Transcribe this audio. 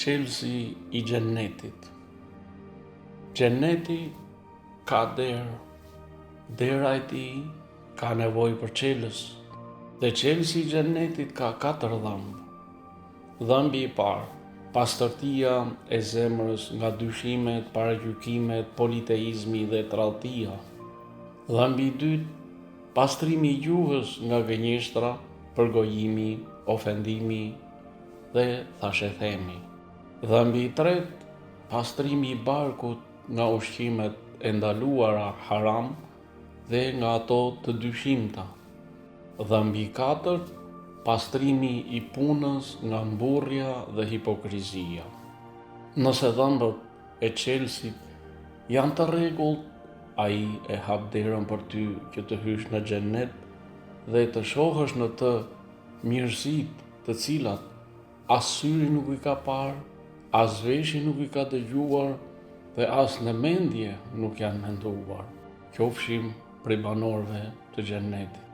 Çelësi i xhennetit. Xhenneti ka derë. Dera e tij ka nevojë për çelës. Dhe çelësi i xhennetit ka katër dhëmbë. Dhëmbi i parë, pastërtia e zemrës nga dyshimet, paragjykimet, politeizmi dhe tradhtia. Dhëmbi i dytë, pastrimi i gjuhës nga gënjeshtra, përgojimi, ofendimi dhe thashethemi. Dhëmbi i tretë, pastrimi i barkut nga ushqimet e ndaluara haram dhe nga ato të dyshimta. Dhëmbi i katërt, pastrimi i punës nga mburrja dhe hipokrizia. Nëse dhëmbët e çelësit janë të rregullt, ai e hap derën për ty që të hysh në xhennet dhe të shohësh në të mirësitë të cilat as syri nuk i ka parë, as veshi nuk i ka dëgjuar dhe as në mendje nuk janë menduar. Qofshim prej banorëve të xhennetit.